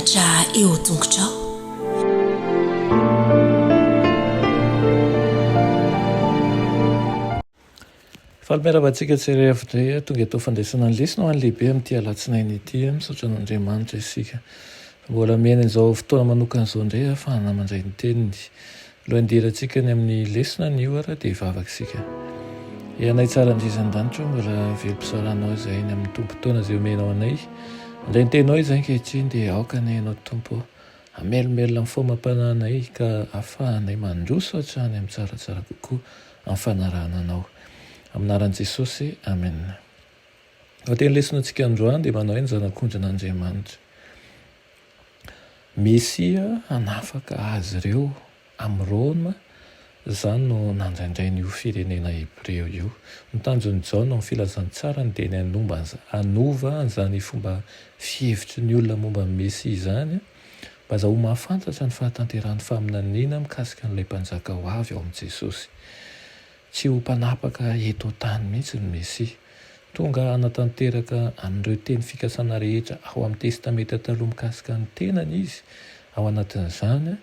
Mianatra eo an-tongotrao. Faly miarahaba antsika tsirairay avy indray tonga eto fandraisana ny lesona ho an'ny lehibe amin'ity alatsinainy ity. Misaotra an'Andriamanitra isika. Mbola miaina izao fotoana manokana izao indray ahafahana mandray ny teniny. Alohan'ny hidirantsika ny amin'ny lesona anio ary dia hivavaka isika. Ianay tsara indrindra an-danitra ô, mbola velom-pisaoranao izahay ny amin'ny tombon-taona izay omenao anay. Handray ny teninao izahay ankehitriny dia aoka anie ianao Tompo ô hamelombelona ny fomam-panahinay ka ahafahanay mandroso hatrany amin'ny tsaratsara kokoa amin'ny fanarahana anao. Amin'ny anaran'i Jesosy, Amena. Ny teny lesona antsika androany dia manao hoe ny zanak'ondrin'Andriamanitra. Mesia hanafaka azy ireo amin'i Roma, izany no nandraindrain'io firenena hebreo io. Ny tanjon'i Jaona ao amin'ny Filazantsarany dia ny hanomba hanova an'izany fomba fihevitry ny olona momba ny Mesia izany, mba azahoa mahafantatra ny fahatanterahan'ny faminaniana mikasika an'ilay Mpanjaka ho avy ao amin'i Jesosy. Tsy ho mpanapaka eto an-tany mihitsy ny Mesia. Tonga hanatanteraka an'ireo teny fikasana rehetra ao amin'ny Testamenta Taloha mikasika ny tenany izy, ao anatin'izany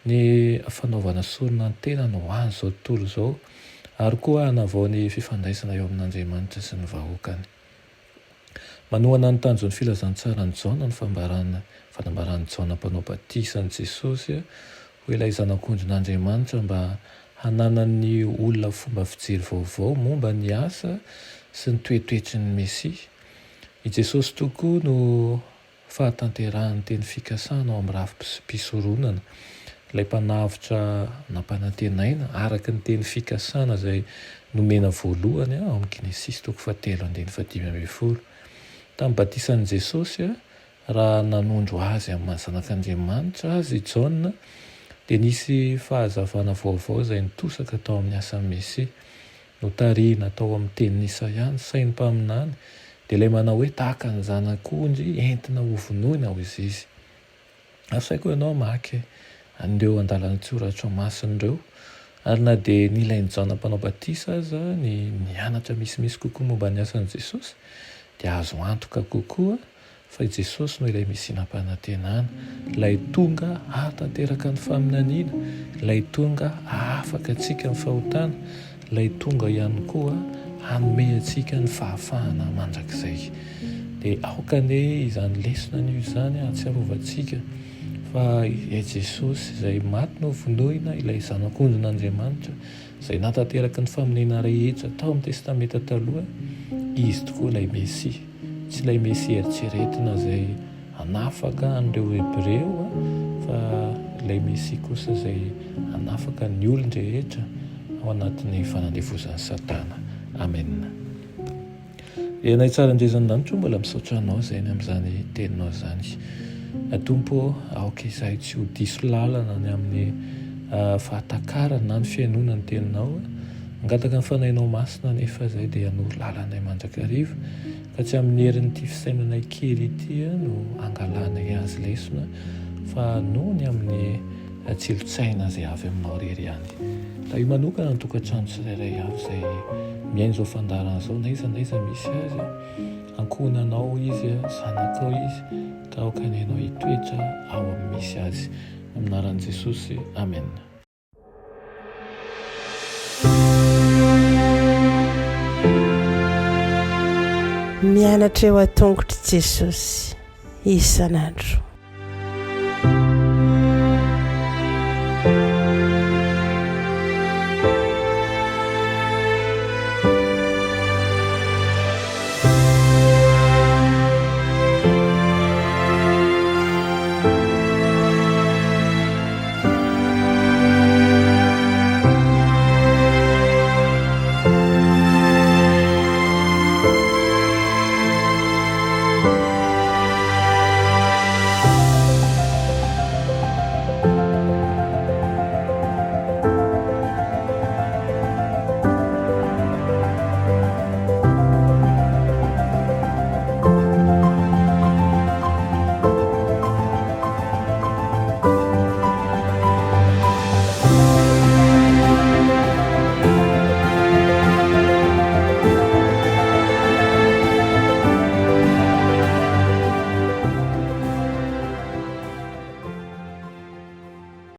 ny fanaovana sorona ny tenany ho an'izao tontolo izao, ary koa hanavao ny fifandraisana eo amin'Andriamanitra sy ny vahoakany. Manohana ny tanjon'ny filazantsaran'i Jaona ny fambarana fanambaran'i Jaona Mpanao Batisa an'i Jesosy ho ilay Zanak'ondrin'Andriamanitra mba hananan'ny olona fomba fijery vaovao momba ny asa sy ny toetoetry ny Mesia. I Jesosy tokoa no fahatanterahan'ny teny fikasana ao amin'ny rafi-pisoronana, ilay Mpanavotra nampanantenaina, araka ny teny fikasana izay nomena voalohany ao amin'ny Genesisy toko fahatelo andininy fahadimy ambin'ny folo. Tamin'ny batisan'i Jesosy, raha nanondro Azy amin'ny maha Zanak'Andriamanitra Azy i Jaona, dia nisy fahazavana vaovao izay nitosaka tao amin'ny asan'ny Mesia. Notarihina tao amin'ny tenin'i Isaia ny sain'ny mpaminany, dia ilay manao hoe tahaka ny zanak'ondry entina hovonoina hoy izy. Asaiko ianao hamaky an'ireo andalan-tsoratra masina ireo, ary na dia nilain'i Jaona Mpanao Batisa aza ny nianatra misimisy kokoa momba ny asan'i Jesosy, dia azo antoka kokoa Fa i Jesosy no ilay Mesia nampanantenana, ilay tonga hahatanteraka ny faminaniana, ilay tonga hahafaka antsika amin'ny fahotana, ilay tonga ihany koa hanome antsika ny fahafahana mandrakizay. Dia aoka anie izany lesona anio izany hahatsiarovantsika fa ilay Jesosy izay maty novonoina, ilay Zanak'ondrin'Andriamanitra, izay nahatanteraky ny faminaniana rehetra tao amin'ny Testamenta Taloha, Izy tokoa ilay Mesia. Tsy ilay Mesia eritreretina izay hanafaka an'ireo Hebreo, fa ilay Mesia kosa izay hanafaka ny olon-drehetra ao anatin'ny fanandevozan'i Satana. Amena. Ianay tsara indrindra any an-danitra o, mbola misaotra Anao izay ny amin'izany teninao izany. Tompo ô, aoka izahay tsy ho diso lalana ny amin'ny fahatakarana na ny fihainoana ny teninao. Mangataka ny Fanahinao Masina anefa izahay dia hanoro lalana anay mandrakariva, ka tsy amin'ny herin'ity fisainanay kely ity no hangalanay azy lesona, fa noho ny amin'ny tsilontsaina izay avy aminao irery ihany. Tahio manokana ny tokantrano tsirairay avy izay mihaino izao fandaharana izao na aiza na aiza misy azy. Ankohonanao izy, zanakao izy, ka aoka ny ainao hitoetra ao amin'ny misy azy. Amin'ny anaran'i Jesosy, amena. Mianatra eo an-tongotr'i Jesosy isan'andro.